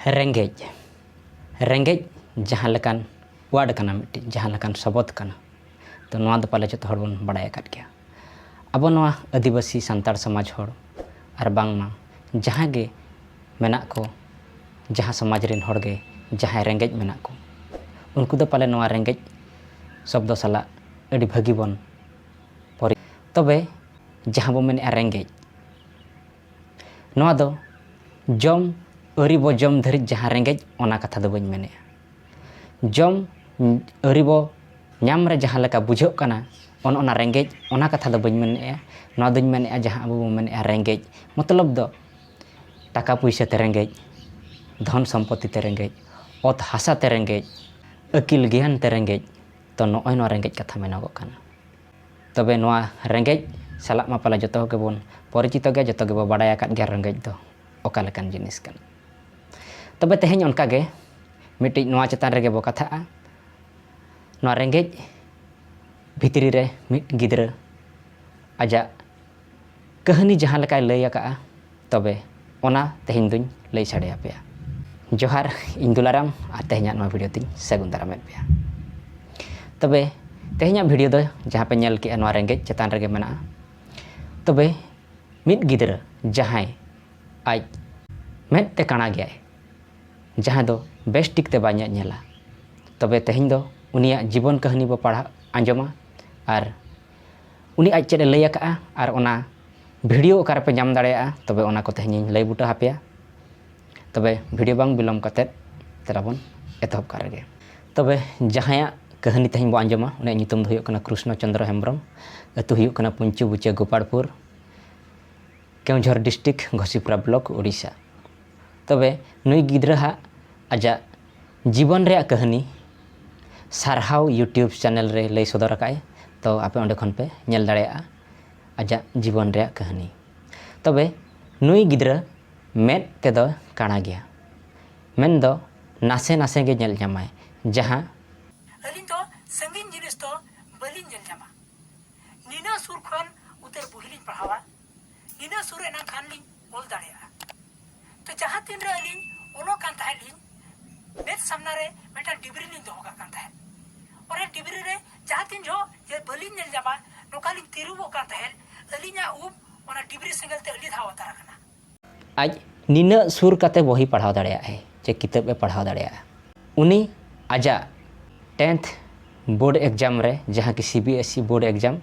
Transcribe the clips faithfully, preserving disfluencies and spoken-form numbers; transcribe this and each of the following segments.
ᱨᱮᱸᱜᱮᱡ᱾ ᱨᱮᱸᱜᱮᱡ ᱡᱟᱦᱟᱸ ᱞᱮᱠᱟᱱ word ᱠᱟᱱᱟ, ᱢᱤᱫᱴᱤᱡ ᱡᱟᱦᱟᱸ ᱞᱮᱠᱟᱱ ᱥᱚᱵᱚᱫ ᱠᱟᱱᱟ, ᱛᱚ ᱱᱚᱣᱟ ᱫᱚ ᱯᱟᱞᱮ ᱡᱚᱛᱚ ᱦᱚᱲ ᱵᱚᱱ ᱵᱟᱲᱟᱭ ᱟᱠᱟᱫ ᱜᱮᱭᱟ᱾ ᱟᱵᱚ ᱱᱚᱣᱟ ᱟᱹᱫᱤᱵᱟᱹᱥᱤ ᱥᱟᱱᱛᱟᱲ ᱥᱚᱢᱟᱡᱽ ᱦᱚᱲ ᱟᱨ ᱵᱟᱝᱢᱟ ᱡᱟᱦᱟᱸ ᱜᱮ ᱢᱮᱱᱟᱜ ᱠᱚ, ᱡᱟᱦᱟᱸ ᱥᱚᱢᱟᱡᱽ ᱨᱮᱱ ᱦᱚᱲ ᱜᱮ ᱡᱟᱦᱟᱸᱭ ᱨᱮᱸᱜᱮᱡ ᱢᱮᱱᱟᱜ ᱠᱚ, ᱩᱱᱠᱩ ᱫᱚ ᱯᱟᱞᱮ ᱱᱚᱣᱟ ᱨᱮᱸᱜᱮᱡ ᱥᱚᱵᱫᱚ ᱥᱟᱞᱟᱜ ᱟᱹᱰᱤ ᱵᱷᱟᱹᱜᱤ ᱵᱚᱱ ᱯᱚᱨᱤ-, ᱛᱚᱵᱮ ᱡᱟᱦᱟᱸ ᱵᱚ ᱢᱮᱱᱮᱫᱼᱟ ᱨᱮᱸᱜᱮᱡ, ᱱᱚᱣᱟ ᱫᱚ ᱡᱚᱢ ᱟᱹᱣᱨᱤ ᱵᱚ ᱡᱚᱢ ᱫᱷᱟᱹᱨᱤᱡ ᱡᱟᱦᱟᱸ ᱨᱮᱸᱜᱮᱡ, ᱚᱱᱟ ᱠᱟᱛᱷᱟ ᱫᱚ ᱵᱟᱹᱧ ᱢᱮᱱᱮᱫᱼᱟ᱾ ᱡᱚᱢ ᱟᱹᱣᱨᱤ ᱵᱚ ᱧᱟᱢ ᱨᱮ ᱡᱟᱦᱟᱸ ᱞᱮᱠᱟ ᱵᱩᱡᱷᱟᱹᱜ ᱠᱟᱱᱟ, ᱚᱱ ᱚᱱᱟ ᱨᱮᱸᱜᱮᱡ, ᱚᱱᱟ ᱠᱟᱛᱷᱟ ᱫᱚ ᱵᱟᱹᱧ ᱢᱮᱱᱮᱫᱼᱟ᱾ ᱱᱚᱣᱟ ᱫᱚᱧ ᱢᱮᱱᱮᱫᱼᱟ ᱡᱟᱦᱟᱸ ᱟᱵᱚ ᱵᱚ ᱢᱮᱱᱮᱫᱼᱟ ᱨᱮᱸᱜᱮᱡ, ᱢᱚᱛᱞᱚᱵ ᱫᱚ ᱴᱟᱠᱟ ᱯᱩᱭᱥᱟᱹ ᱛᱮ ᱨᱮᱸᱜᱮᱡ, ᱫᱷᱚᱱ ᱥᱚᱢᱯᱚᱛᱤ ᱛᱮ ᱨᱮᱸᱜᱮᱡ, ᱚᱛ ᱦᱟᱥᱟ ᱛᱮ ᱨᱮᱸᱜᱮᱡ, ᱟᱹᱠᱤᱞ ᱜᱮᱭᱟᱱ ᱛᱮ ᱨᱮᱸᱜᱮᱡ, ᱛᱚ ᱱᱚᱜᱼᱚᱭ ᱱᱚᱣᱟ ᱨᱮᱸᱜᱮᱡ ᱠᱟᱛᱷᱟ ᱢᱮᱱᱚᱜᱚᱜ ᱠᱟᱱᱟ᱾ ᱛᱚᱵᱮ ᱱᱚᱣᱟ ᱨᱮᱸᱜᱮᱡ ᱥᱟᱞᱟᱜ ᱢᱟ ᱯᱟᱞᱮ ᱡᱚᱛᱚ ᱜᱮᱵᱚᱱ ᱯᱚᱨᱤᱪᱤᱛᱚ ᱜᱮᱭᱟ, ᱡᱚᱛᱚ ᱜᱮᱵᱚ ᱵᱟᱰᱟᱭ ᱟᱠᱟᱫ ᱜᱮᱭᱟ ᱨᱮᱸᱜᱮᱡ ᱫᱚ ᱚᱠᱟ ᱞᱮᱠᱟᱱ ᱡᱤᱱᱤᱥ ᱠᱟᱱᱟ᱾ ᱛᱚᱵᱮ ᱛᱮᱦᱮᱧ ᱚᱱᱠᱟ ᱜᱮ ᱢᱤᱫᱴᱤᱡ ᱱᱚᱣᱟ ᱪᱮᱛᱟᱱ ᱨᱮᱜᱮ ᱵᱚ ᱠᱟᱛᱷᱟᱜᱼᱟ᱾ ᱱᱚᱣᱟ ᱨᱮᱸᱜᱮᱡ ᱵᱷᱤᱛᱨᱤ ᱨᱮ ᱢᱤᱫ ᱜᱤᱫᱽᱨᱟᱹ ᱟᱡᱟᱜ ᱠᱟᱹᱦᱱᱤ ᱡᱟᱦᱟᱸ ᱞᱮᱠᱟᱭ ᱞᱟᱹᱭ ᱟᱠᱟᱫᱼᱟ, ᱛᱚᱵᱮ ᱚᱱᱟ ᱛᱮᱦᱮᱧ ᱫᱩᱧ ᱞᱟᱹᱭ ᱥᱟᱰᱮ ᱟᱯᱮᱭᱟ᱾ ᱡᱚᱦᱟᱨ, ᱤᱧ ᱫᱩᱞᱟᱨᱟᱢ, ᱟᱨ ᱛᱮᱦᱮᱧᱟᱜ ᱱᱚᱣᱟ video ᱛᱤᱧ ᱥᱟᱹᱜᱩᱱ ᱫᱟᱨᱟᱢᱮᱫ ᱯᱮᱭᱟ᱾ ᱛᱚᱵᱮ ᱛᱮᱦᱮᱧᱟᱜ video ᱫᱚ ᱡᱟᱦᱟᱸ ᱯᱮ ᱧᱮᱞ ᱠᱮᱜᱼᱟ, ᱱᱚᱣᱟ ᱨᱮᱸᱜᱮᱡ ᱪᱮᱛᱟᱱ ᱨᱮᱜᱮ ᱢᱮᱱᱟᱜᱼᱟ᱾ ᱛᱚᱵᱮ ᱢᱤᱫ ᱜᱤᱫᱽᱨᱟᱹ ᱡᱟᱦᱟᱸᱭ ᱟᱡ ᱢᱮᱫ ᱛᱮ ᱠᱟᱬᱟ ᱜᱮᱭᱟᱭ, ᱡᱟᱦᱟᱸᱭ ᱫᱚ ᱵᱮᱥ ᱴᱷᱤᱠ ᱛᱮ ᱵᱟᱭ ᱧᱮ-, ᱧᱮᱞᱟ, ᱛᱚᱵᱮ ᱛᱮᱦᱮᱧ ᱫᱚ ᱩᱱᱤᱭᱟᱜ ᱡᱤᱵᱚᱱ ᱠᱟᱹᱦᱱᱤ ᱵᱚ ᱯᱟᱲᱦᱟᱣ ᱟᱸᱡᱚᱢᱟ ᱟᱨ ᱩᱱᱤ ᱟᱡ ᱪᱮᱫ ᱮ ᱞᱟᱹᱭ ᱟᱠᱟᱫᱼᱟ ᱟᱨ ᱚᱱᱟ video ᱚᱠᱟ ᱨᱮᱯᱮ ᱧᱟᱢ ᱫᱟᱲᱮᱭᱟᱜᱼᱟ, ᱛᱚᱵᱮ ᱚᱱᱟ ᱠᱚ ᱛᱮᱦᱮᱧ ᱤᱧ ᱞᱟᱹᱭ ᱵᱩᱴᱟᱹ ᱟᱯᱮᱭᱟ᱾ ᱛᱚᱵᱮ video ᱵᱟᱝ ᱵᱤᱞᱚᱢ ᱠᱟᱛᱮᱫ ᱫᱮᱞᱟ ᱵᱚᱱ ᱮᱛᱚᱦᱚᱵ ᱠᱟᱜ ᱨᱮᱜᱮ᱾ ᱛᱚᱵᱮ ᱡᱟᱦᱟᱸᱭᱟᱜ ᱠᱟᱹᱦᱱᱤ ᱛᱮᱦᱮᱧ ᱵᱚ ᱟᱸᱡᱚᱢᱟ, ᱩᱱᱤᱭᱟᱜ ᱧᱩᱛᱩᱢ ᱫᱚ ᱦᱩᱭᱩᱜ ᱠᱟᱱᱟ ᱠᱨᱩᱥᱱᱚ ᱪᱚᱸᱫᱽᱨᱚ ᱦᱮᱢᱵᱨᱚᱢ, ᱟᱹᱛᱩ ᱦᱩᱭᱩᱜ ᱠᱟᱱᱟ ᱯᱩᱧᱪᱩ ᱵᱩᱪᱟᱹ ᱜᱳᱯᱟᱲᱯᱩᱨ, ᱠᱮᱣᱡᱷᱚᱨ district, ᱜᱷᱚᱥᱤᱯᱩᱨᱟ block, ᱳᱰᱤᱥᱟ᱾ ᱛᱚᱵᱮ ᱱᱩᱭ ᱜᱤᱫᱽᱨᱟᱹ ᱦᱟᱜ ᱟᱡᱟᱜ ᱡᱤᱵᱚᱱ ᱨᱮᱭᱟᱜ ᱠᱟᱹᱦᱱᱤ ᱥᱟᱨᱦᱟᱣ YouTube channel ᱨᱮ ᱞᱟᱹᱭ ᱥᱚᱫᱚᱨ ᱟᱠᱟᱫ ᱟᱭ, ᱛᱚ ᱟᱯᱮ ᱚᱸᱰᱮ ᱠᱷᱚᱱ ᱯᱮ ᱧᱮᱞ ᱫᱟᱲᱮᱭᱟᱜᱼᱟ ᱟᱡᱟᱜ ᱡᱤᱵᱚᱱ ᱨᱮᱭᱟᱜ ᱠᱟᱹᱦᱱᱤ᱾ ᱛᱚᱵᱮ ᱱᱩᱭ ᱜᱤᱫᱽᱨᱟᱹ ᱢᱮᱫ ᱛᱮᱫᱚ ᱠᱟᱬᱟ ᱜᱮᱭᱟ, ᱢᱮᱱᱫᱚ ᱱᱟᱥᱮ ᱱᱟᱥᱮ ᱜᱮ ᱧᱮᱞ ᱧᱟᱢᱟᱭ, ᱡᱟᱦᱟᱸ ᱟᱹᱞᱤᱧ ᱫᱚ ᱥᱟᱺᱜᱤᱧ ᱡᱤᱱᱤᱥ ᱫᱚ ᱵᱟᱹᱞᱤᱧ ᱧᱮᱞ ᱧᱟᱢᱟ᱾ ᱱᱤᱱᱟᱹᱜ ᱥᱩᱨ ᱠᱷᱚᱱ ᱩᱛᱟᱹᱨ ᱵᱩᱦᱤ ᱞᱤᱧ ᱯᱟᱲᱦᱟᱣᱟ, ᱱᱤᱱᱟᱹᱜ ᱥᱩᱨ ᱮᱱᱟᱝ ᱠᱷᱟᱱ ᱞᱤᱧ ᱚᱞ ᱫᱟᱲᱮᱭᱟᱜᱼᱟ᱾ ᱛᱚ ᱡᱟᱦᱟᱸ ᱛᱤᱱ ᱨᱮ ᱟᱹᱞᱤᱧ ᱚᱞᱚᱜ ᱠᱟᱱ ᱛᱟᱦᱮᱸᱫ ᱞᱤᱧ, ᱢᱮᱫ ᱥᱟᱢᱱᱟ ᱨᱮ ᱢᱤᱫᱴᱟᱝ ᱰᱤᱵᱨᱤ ᱞᱤᱧ ᱫᱚᱦᱚ ᱠᱟᱜ ᱠᱟᱱ ᱛᱟᱦᱮᱸᱫ᱾ ᱚᱱᱟ ᱰᱤᱵᱨᱤ ᱨᱮ ᱡᱟᱦᱟᱸ ᱛᱤᱱ ᱡᱚᱦᱚᱜ ᱡᱮ ᱵᱟᱹᱞᱤᱧ ᱧᱮᱞ ᱧᱟᱢᱟ, ᱱᱚᱝᱠᱟ ᱞᱤᱧ ᱛᱤᱨᱩᱵᱚᱜ ᱠᱟᱱ ᱛᱟᱦᱮᱸᱫ, ᱟᱹᱞᱤᱧᱟᱜ ᱩᱵ ᱚᱱᱟ ᱰᱤᱵᱨᱤ ᱥᱮᱸᱜᱮᱞ ᱛᱮ ᱟᱹᱰᱤ ᱫᱷᱟᱣ ᱟᱛᱟᱨ ᱟᱠᱟᱱᱟ᱾ ᱟᱡ ᱱᱤᱱᱟᱹᱜ ᱥᱩᱨ ᱠᱟᱛᱮ ᱵᱚᱦᱤ ᱯᱟᱲᱦᱟᱣ ᱫᱟᱲᱮᱭᱟᱜᱼᱟᱭ ᱪᱮ ᱠᱤᱛᱟᱹᱵ ᱮ ᱯᱟᱲᱦᱟᱣ ᱫᱟᱲᱮᱭᱟᱜᱼᱟ᱾ ᱩᱱᱤ ᱟᱡᱟᱜ tenth board exam ᱨᱮ, ᱡᱟᱦᱟᱸ ᱠᱤ C B S E board exam,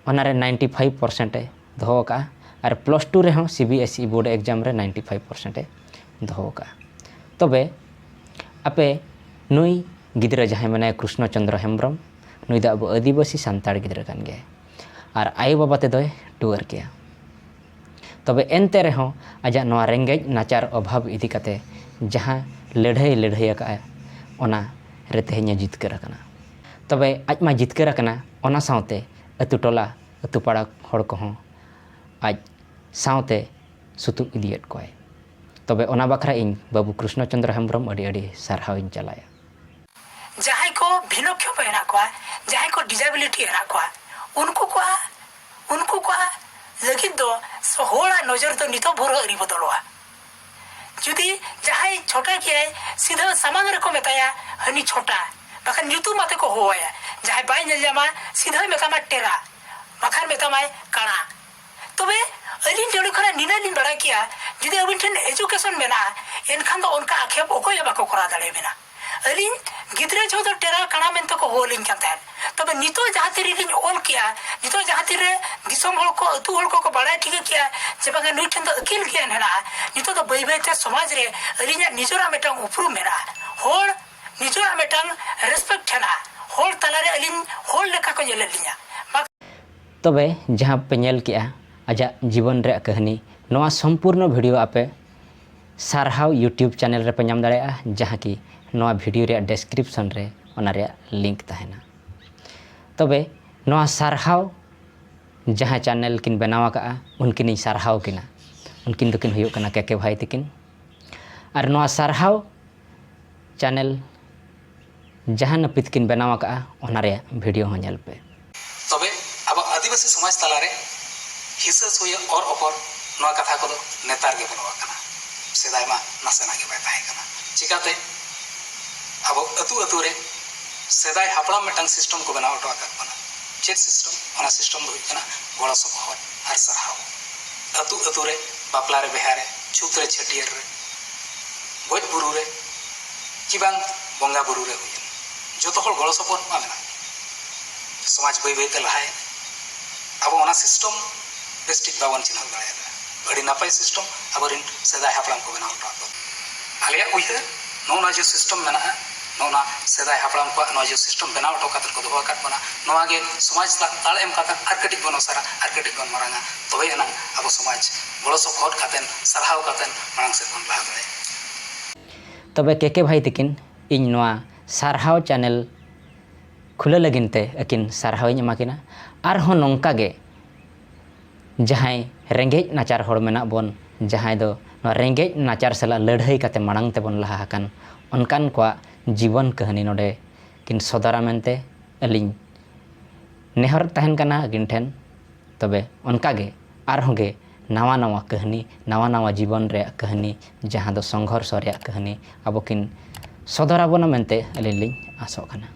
ᱚᱱᱟᱨᱮ ninety five percent ᱮ ᱫᱚᱦᱚ ᱟᱠᱟᱫᱼᱟ᱾ ᱟᱨ plus two ᱨᱮᱦᱚᱸ C B S E board exam ᱨᱮ ninety five percent ᱮ ᱫᱚᱦᱚ ᱟᱠᱟᱫᱼᱟ᱾ ᱛᱚᱵᱮ ᱟᱯᱮ ᱱᱩᱭ ᱜᱤᱫᱽᱨᱟᱹ ᱡᱟᱦᱟᱸᱭ ᱢᱮᱱᱟᱭᱟ ᱠᱨᱤᱥᱱᱚ ᱪᱚᱸᱫᱽᱨᱚ ᱦᱮᱢᱵᱨᱚᱢ, ᱱᱩᱭ ᱫᱚ ᱟᱵᱚ ᱟᱹᱫᱤᱵᱟᱹᱥᱤ ᱥᱟᱱᱛᱟᱲ ᱜᱤᱫᱽᱨᱟᱹ ᱠᱟᱱ ᱜᱮᱭᱟᱭ᱾ ᱟᱨ ᱟᱭᱳᱼᱵᱟᱵᱟ ᱛᱮᱫᱚᱭ ᱴᱩᱣᱟᱹᱨ ᱜᱮᱭᱟ᱾ ᱛᱚᱵᱮ ᱮᱱᱛᱮ ᱨᱮᱦᱚᱸ ᱟᱡᱟᱜ ᱱᱚᱣᱟ ᱨᱮᱸᱜᱮᱡ ᱱᱟᱪᱟᱨ ᱚᱵᱷᱟᱵᱽ ᱤᱫᱤ ᱠᱟᱛᱮ ᱡᱟᱦᱟᱸ ᱞᱟᱹᱲᱦᱟᱹᱭ ᱞᱟᱹᱲᱦᱟᱹᱭ ᱟᱠᱟᱫᱼᱟ, ᱚᱱᱟ ᱨᱮ ᱛᱮᱦᱮᱧ ᱮ ᱡᱤᱛᱠᱟᱹᱨ ᱟᱠᱟᱱᱟ᱾ ᱛᱚᱵᱮ ᱟᱡ ᱢᱟ ᱡᱤᱛᱠᱟᱹᱨ ᱟᱠᱟᱱᱟ, ᱚᱱᱟ ᱥᱟᱶᱛᱮ ᱟᱹᱛᱩ ᱴᱚᱞᱟ, ᱟᱹᱛᱩ ᱯᱟᱲᱟ ᱦᱚᱲ ᱠᱚᱦᱚᱸ ᱟᱡ ᱥᱟᱶᱛᱮ ᱥᱩᱛᱩᱜ ᱤᱫᱤᱭᱮᱫ ᱠᱚᱣᱟᱭ᱾ ᱛᱚᱵᱮ ᱚᱱᱟ ᱵᱟᱠᱷᱨᱟ ᱤᱧ ᱵᱟᱹᱵᱩ ᱠᱨᱤᱥᱱᱚ ᱪᱚᱸᱫᱽᱨᱚ ᱦᱮᱢᱵᱨᱚᱢ ᱟᱹᱰᱤ ᱟᱹᱰᱤ ᱥᱟᱨᱦᱟᱣ ᱤᱧ ᱪᱟᱞᱟᱭᱟ᱾ ᱡᱟᱦᱟᱸᱭ ᱠᱚ ᱵᱷᱤᱱᱚᱠᱠᱷᱚᱯ ᱦᱮᱱᱟᱜ ᱠᱚᱣᱟ, ᱡᱟᱦᱟᱸᱭ ᱠᱚ disability ᱦᱮᱱᱟᱜ ᱠᱚᱣᱟ, ᱩᱱᱠᱩ ᱠᱚᱣᱟᱜ, ᱩᱱᱠᱩ ᱠᱚᱣᱟᱜ ᱞᱟᱹᱜᱤᱫ ᱫᱚ ᱦᱚᱲᱟᱜ ᱱᱚᱡᱚᱨ ᱫᱚ ᱱᱤᱛᱚᱜ ᱵᱷᱳᱨ ᱟᱹᱣᱨᱤ ᱵᱚᱫᱚᱞᱚᱜᱼᱟ᱾ ᱡᱩᱫᱤ ᱡᱟᱦᱟᱸᱭ ᱪᱷᱳᱴᱟ ᱜᱮᱭᱟᱭ, ᱥᱤᱫᱷᱟᱹ ᱥᱟᱢᱟᱝ ᱨᱮᱠᱚ ᱢᱮᱛᱟᱭᱟ, "ᱦᱟᱹᱱᱤ ᱪᱷᱳᱴᱟ", ᱵᱟᱠᱷᱟᱱ ᱧᱩᱛᱩᱢ ᱟᱛᱮ ᱠᱚ ᱦᱚᱦᱚᱣᱟᱭᱟ᱾ ᱡᱟᱦᱟᱸᱭ ᱵᱟᱭ ᱧᱮᱞ ᱧᱟᱢᱟ, ᱥᱤᱫᱷᱟᱹᱭ ᱢᱮᱛᱟᱢᱟ ᱴᱮᱨᱟ, ᱵᱟᱠᱷᱟᱱ ᱢᱮᱛᱟᱢᱟᱭ ᱠᱟᱬᱟ᱾ ᱛᱚᱵᱮ ᱟᱹᱞᱤᱧ ᱴᱷᱮᱱ ᱠᱷᱚᱱᱟᱜ ᱱᱤᱱᱟᱹᱜ ᱞᱤᱧ ᱵᱟᱲᱟᱭ ᱠᱮᱭᱟ, ᱡᱩᱫᱤ ᱟᱹᱵᱤᱱ ᱴᱷᱮᱱ education ᱢᱮᱱᱟᱜᱼᱟ, ᱮᱱᱠᱷᱟᱱ ᱫᱚ ᱚᱱᱠᱟ ᱟᱠᱷᱮᱯ ᱚᱠᱚᱭ ᱦᱚᱸ ᱵᱟᱠᱚ ᱠᱚᱨᱟᱣ ᱫᱟᱲᱮᱭᱟᱵᱤᱱᱟ᱾ ᱟᱹᱞᱤᱧ ᱜᱤᱫᱽᱨᱟᱹ ᱡᱚᱦᱚᱜ ᱫᱚ ᱴᱮᱨᱟ ᱠᱟᱬᱟ ᱢᱮᱱᱛᱮ ᱠᱚ ᱦᱚᱦᱚ ᱟᱹᱞᱤᱧ ᱠᱟᱱ ᱛᱟᱦᱮᱸᱫ᱾ ᱛᱚᱵᱮ ᱱᱤᱛᱚᱜ ᱡᱟᱦᱟᱸ ᱛᱤᱨᱮ ᱞᱤᱧ ᱚᱞ ᱠᱮᱜᱼᱟ, ᱱᱤᱛᱚᱜ ᱡᱟᱦᱟᱸ ᱛᱤᱨᱮ ᱫᱤᱥᱚᱢ ᱦᱚᱲ ᱠᱚ, ᱟᱹᱛᱩ ᱦᱚᱲ ᱠᱚᱠᱚ ᱵᱟᱲᱟᱭ ᱴᱷᱤᱠᱟᱹ ᱠᱮᱜᱼᱟ ᱡᱮ ᱵᱟᱝᱟ ᱱᱩᱭ ᱴᱷᱮᱱ ᱫᱚ ᱟᱹᱠᱤᱞ ᱜᱮᱭᱟᱱ ᱦᱮᱱᱟᱜᱼᱟ, ᱱᱤᱛᱚᱜ ᱫᱚ ᱵᱟᱹᱭ ᱵᱟᱹᱭᱛᱮ ᱥᱚᱢᱟᱡᱽ ᱨᱮ ᱟᱹᱞᱤᱧᱟᱜ ᱱᱤᱡᱮᱨᱟᱜ ᱢᱤᱫᱴᱟᱝ ᱩᱯᱨᱩᱢ ᱢᱮᱱᱟᱜᱼᱟ᱾ ᱦᱚᱲ ᱱᱤᱡᱮᱨᱟᱜ ᱢᱤᱫᱴᱟᱝ respect ᱦᱮᱱᱟᱜᱼᱟ, ᱦᱚᱲ ᱛᱟᱞᱟᱨᱮ ᱟᱹᱞᱤᱧ ᱦᱚᱲ ᱞᱮᱠᱟ ᱠᱚ ᱧᱮᱞᱮᱫ ᱞᱤᱧᱟ᱾ ᱵᱟᱠ- ᱛᱚᱵᱮ ᱡᱟᱦᱟᱸ ᱯᱮ ᱧᱮᱞ ᱠᱮᱜᱼᱟ ᱟᱡᱟᱜ ᱡᱤᱵᱚᱱ ᱨᱮᱭᱟᱜ ᱠᱟᱹᱦᱱᱤ, ᱱᱚᱣᱟ ᱥᱚᱢᱯᱩᱨᱱᱚ video ᱟᱯᱮ ᱥᱟᱨᱦᱟᱣ YouTube channel ᱨᱮᱯᱮ ᱧᱟᱢ ᱫᱟᱲᱮᱭᱟᱜᱼᱟ, ᱡᱟᱦᱟᱸ ᱠᱤ ᱱᱚᱣᱟ video ᱨᱮᱭᱟᱜ description ᱨᱮ ᱚᱱᱟ ᱨᱮᱭᱟᱜ link ᱛᱟᱦᱮᱱᱟ᱾ ᱛᱚᱵᱮ ᱱᱚᱣᱟ ᱥᱟᱨᱦᱟᱣ ᱡᱟᱦᱟᱸ channel ᱠᱤᱱ ᱵᱮᱱᱟᱣ ᱟᱠᱟᱫᱼᱟ, ᱩᱱᱠᱤᱱᱤᱧ ᱥᱟᱨᱦᱟᱣ ᱠᱤᱱᱟ᱾ ᱩᱱᱠᱤᱱ ᱫᱚᱠᱤᱱ ᱦᱩᱭᱩᱜ ᱠᱟᱱᱟ ᱠᱮᱠᱮ ᱵᱷᱟᱭ ᱛᱤᱠᱤᱱ᱾ ᱟᱨ ᱱᱚᱣᱟ ᱥᱟᱨᱦᱟᱣ channel ᱡᱟᱦᱟᱸ ᱱᱟᱹᱯᱤᱛ ᱠᱤᱱ ᱵᱮᱱᱟᱣ ᱟᱠᱟᱫᱼᱟ, ᱚᱱᱟ ᱨᱮᱭᱟᱜ video ᱦᱚᱸ ᱧᱮᱞ ᱯᱮ᱾ ᱛᱚᱵᱮ ᱟᱵᱚ ᱟᱹᱫᱤᱵᱟᱹᱥᱤ ᱥᱚᱢᱟᱡᱽ ᱛᱟᱞᱟᱨᱮ ᱦᱤᱥᱟᱹ ᱥᱩᱭᱟᱹ ᱚᱨ ᱚᱯᱚᱨ, ᱱᱚᱣᱟ ᱠᱟᱛᱷᱟ ᱠᱚᱫᱚ ᱱᱮᱛᱟᱨ ᱜᱮ ᱵᱟᱹᱱᱩᱜ ᱟᱠᱟᱱᱟ᱾ ᱥᱮᱫᱟᱭ ᱢᱟ ᱱᱟᱥᱮᱱᱟᱜ ᱜᱮ ᱵᱟᱭ ᱛᱟᱦᱮᱸ ᱠᱟᱱᱟ᱾ ᱪᱤᱠᱟᱹᱛᱮ ᱟᱵᱚ ᱟᱹᱛᱩ ᱟᱹᱛᱩ ᱨᱮ ᱥᱮᱫᱟᱭ ᱦᱟᱯᱲᱟᱢ ᱢᱤᱫᱴᱟᱝ system ᱠᱚ ᱵᱮᱱᱟᱣ ᱦᱚᱴᱚ ᱟᱠᱟᱫ ᱵᱚᱱᱟ᱾ ᱪᱮᱫ system? ᱚᱱᱟ system ᱫᱚ ᱦᱩᱭᱩᱜ ᱠᱟᱱᱟ ᱜᱚᱲᱚ ᱥᱚᱯᱚᱦᱚᱫ ᱟᱨ ᱥᱟᱨᱦᱟᱣ᱾ ᱟᱹᱛᱩ ᱟᱹᱛᱩ ᱨᱮ, ᱵᱟᱯᱞᱟ ᱨᱮ, ᱵᱤᱦᱟᱹ ᱨᱮ, ᱪᱷᱩᱛ ᱨᱮ, ᱪᱷᱟᱹᱴᱭᱟᱹᱨ ᱨᱮ, ᱜᱚᱡ ᱵᱩᱨᱩ ᱨᱮ, ᱠᱤ ᱵᱟᱝ ᱵᱚᱸᱜᱟ ᱵᱩᱨᱩ ᱨᱮ ᱦᱩᱭᱮᱱ, ᱡᱚᱛᱚ ᱦᱚᱲ ᱜᱚᱲᱚ ᱥᱚᱯᱚᱦᱚᱫ ᱢᱟ ᱢᱮᱱᱟᱜ᱾ ᱥᱚᱢᱟᱡᱽ ᱵᱟᱹᱭ ᱵᱟᱹᱭ ᱛᱮ ᱞᱟᱦᱟᱭᱮᱱᱟ᱾ ᱟᱵᱚ ᱚᱱᱟ system ᱵᱮᱥ ᱴᱷᱤᱠ ᱵᱟᱵᱚᱱ ᱪᱤᱱᱦᱟᱹᱣ ᱫᱟᱲᱮᱭᱟᱫᱟ᱾ ᱟᱹᱰᱤ ᱱᱟᱯᱟᱭ system ᱟᱵᱚᱨᱮᱱ ᱥᱮᱫᱟᱭ ᱦᱟᱯᱲᱟᱢ ᱠᱚ ᱵᱮᱱᱟᱣ ᱦᱚᱴᱚ ᱟᱠᱟᱫ᱾ ᱟᱞᱮᱭᱟᱜ ᱩᱭᱦᱟᱹᱨ, ᱱᱚᱜᱼᱚ ᱱᱚᱣᱟ ᱡᱮ system ᱢᱮᱱᱟᱜᱼᱟ, ᱱᱚᱜᱼᱚ ᱱᱚᱣᱟ ᱥᱮᱫᱟᱭ ᱦᱟᱯᱲᱟᱢ ᱠᱚᱣᱟᱜ ᱱᱚᱣᱟ ᱡᱮ system ᱵᱮᱱᱟᱣ ᱦᱚᱴᱚ ᱠᱟᱛᱮᱫ ᱠᱚ ᱫᱚᱦᱚ ᱟᱠᱟᱫ ᱵᱚᱱᱟ, ᱱᱚᱣᱟ ᱜᱮ ᱥᱚᱢᱟᱡᱽ ᱥᱟᱞᱟᱜ ᱛᱟᱞ ᱮᱢ ᱠᱟᱛᱮᱫ ᱟᱨ ᱠᱟᱹᱴᱤᱡ ᱵᱚᱱ ᱚᱥᱟᱨᱟ, ᱟᱨ ᱠᱟᱹᱴᱤᱡ ᱵᱚᱱ ᱢᱟᱨᱟᱝᱟ, ᱛᱚᱵᱮ ᱮᱱᱟᱝ ᱟᱵᱚ ᱥᱚᱢᱟᱡᱽ ᱜᱚᱲᱚ ᱥᱚᱯᱚᱦᱚᱫ ᱠᱟᱛᱮᱫ, ᱥᱟᱨᱦᱟᱣ ᱠᱟᱛᱮᱫ ᱢᱟᱲᱟᱝ ᱥᱮᱫ ᱵᱚᱱ ᱞᱟᱦᱟ ᱫᱟᱲᱮᱭᱟᱜᱼᱟ᱾ ᱛᱚᱵᱮ ᱠᱮ ᱠᱮ ᱵᱷᱟᱭ ᱛᱤᱠᱤᱱ, ᱤᱧ ᱱᱚᱣᱟ ᱥᱟᱨᱦᱟᱣ channel ᱠᱷᱩᱞᱟᱹ ᱞᱟᱹᱜᱤᱫ ᱛᱮ ᱟᱹᱠᱤᱱ ᱥᱟᱨᱦᱟᱣ ᱤᱧ ᱮᱢᱟ ᱠᱤᱱᱟ᱾ ᱟᱨᱦᱚᱸ ᱱᱚᱝᱠᱟ ᱜᱮ ᱡᱟᱦᱟᱸᱭ ᱨᱮᱸᱜᱮᱡ ᱱᱟᱪᱟᱨ ᱦᱚᱲ ᱢᱮᱱᱟᱜ ᱵᱚᱱ, ᱡᱟᱦᱟᱸᱭ ᱫᱚ ᱱᱚᱣᱟ ᱨᱮᱸᱜᱮᱡ ᱱᱟᱪᱟᱨ ᱥᱟᱞᱟᱜ ᱞᱟᱹᱲᱦᱟᱹᱭ ᱠᱟᱛᱮ ᱢᱟᱲᱟᱝ ᱛᱮᱵᱚᱱ ᱞᱟᱦᱟ ᱟᱠᱟᱱ, ᱚᱱᱠᱟᱱ ᱠᱚᱣᱟᱜ ᱡᱤᱵᱚᱱ ᱠᱟᱹᱦᱱᱤ ᱱᱚᱰᱮ ᱠᱤᱱ ᱥᱚᱫᱚᱨᱟ ᱢᱮᱱᱛᱮ ᱟᱹᱞᱤᱧ ᱱᱮᱦᱚᱨ ᱛᱟᱦᱮᱱ ᱠᱟᱱᱟ ᱟᱹᱠᱤᱱ ᱴᱷᱮᱱ᱾ ᱛᱚᱵᱮ ᱚᱱᱠᱟ ᱜᱮ ᱟᱨᱦᱚᱸ ᱜᱮ ᱱᱟᱣᱟ ᱱᱟᱣᱟ ᱠᱟᱹᱦᱱᱤ, ᱱᱟᱣᱟ ᱱᱟᱣᱟ ᱡᱤᱵᱚᱱ ᱨᱮᱭᱟᱜ ᱠᱟᱹᱦᱱᱤ, ᱡᱟᱦᱟᱸ ᱫᱚ ᱥᱚᱝᱜᱷᱚᱨᱥᱚ ᱨᱮᱭᱟᱜ ᱠᱟᱹᱦᱱᱤ ᱟᱵᱚ ᱠᱤᱱ ᱥᱚᱫᱚᱨ ᱟᱵᱚᱱᱟ ᱢᱮᱱᱛᱮ ᱟᱹᱞᱤᱧ ᱞᱤᱧ ᱟᱥᱚᱜ ᱠᱟᱱᱟ᱾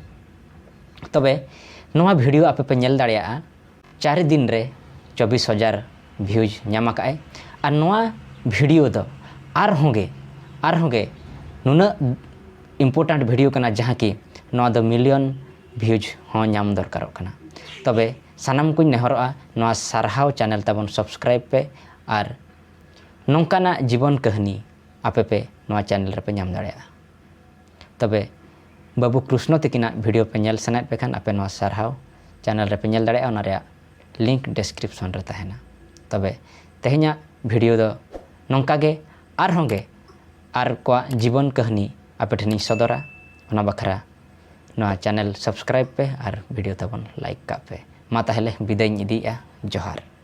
ᱛᱚᱵᱮ ᱱᱚᱣᱟ video ᱟᱯᱮ ᱯᱮ ᱧᱮᱞ ᱫᱟᱲᱮᱭᱟᱜᱼᱟ, ᱪᱟᱨ ᱫᱤᱱ ᱨᱮ ᱪᱚᱵᱵᱤᱥ ᱦᱟᱡᱟᱨ views ᱧᱟᱢ ᱟᱠᱟᱫᱼᱟᱭ᱾ ᱟᱨ ᱱᱚᱣᱟ video ᱫᱚ ᱟᱨᱦᱚᱸ ᱜᱮ, ᱟᱨᱦᱚᱸ ᱜᱮ ᱱᱩᱱᱟᱹᱜ important video ᱠᱟᱱᱟ, ᱡᱟᱦᱟᱸ ᱠᱤ ᱱᱚᱣᱟ ᱫᱚ million views ᱦᱚᱸ ᱧᱟᱢ ᱫᱚᱨᱠᱟᱨᱚᱜ ᱠᱟᱱᱟ᱾ ᱛᱚᱵᱮ ᱥᱟᱱᱟᱢ ᱠᱚᱧ ᱱᱮᱦᱚᱨᱚᱜᱼᱟ, ᱱᱚᱣᱟ ᱥᱟᱨᱦᱟᱣ channel ᱛᱟᱵᱚᱱ subscribe ᱯᱮ ᱟᱨ ᱱᱚᱝᱠᱟᱱᱟᱜ ᱡᱤᱵᱚᱱ ᱠᱟᱹᱦᱱᱤ ᱟᱯᱮ ᱯᱮ ᱱᱚᱣᱟ channel ᱨᱮᱯᱮ ᱧᱟᱢ ᱫᱟᱲᱮᱭᱟᱜᱼᱟ᱾ ᱛᱚᱵᱮ ᱵᱟᱹᱵᱩ ᱠᱨᱩᱥᱱᱚ ᱛᱤᱠᱤᱱᱟᱜ video ᱯᱮ ᱧᱮᱞ ᱥᱟᱱᱟᱭᱮᱫ ᱯᱮ ᱠᱷᱟᱱ, ᱟᱯᱮ ᱱᱚᱣᱟ ᱥᱟᱨᱦᱟᱣ channel ᱨᱮᱯᱮ ᱧᱮᱞ ᱫᱟᱲᱮᱭᱟᱜᱼᱟ, ᱚᱱᱟ ᱨᱮᱭᱟᱜ link description ᱨᱮ ᱛᱟᱦᱮᱱᱟ᱾ ᱛᱚᱵᱮ ᱛᱮᱦᱮᱧᱟᱜ video ᱫᱚ ᱱᱚᱝᱠᱟ ᱜᱮ, ᱟᱨᱦᱚᱸ ᱜᱮ ᱟᱨ ᱠᱚᱣᱟᱜ ᱡᱤᱵᱚᱱ ᱠᱟᱹᱦᱱᱤ ᱟᱯᱮ ᱴᱷᱮᱱᱤᱧ ᱥᱚᱫᱚᱨᱟ᱾ ᱚᱱᱟ ᱵᱟᱠᱷᱨᱟ ᱱᱚᱣᱟ channel subscribe ᱯᱮ ᱟᱨ video ᱛᱟᱵᱚᱱ like ᱠᱟᱜ ᱯᱮ᱾ ᱢᱟ ᱛᱟᱦᱚᱞᱮ ᱵᱤᱫᱟᱹᱭᱤᱧ ᱤᱫᱤᱭᱮᱫᱼᱟ᱾ ᱡᱚᱦᱟᱨ᱾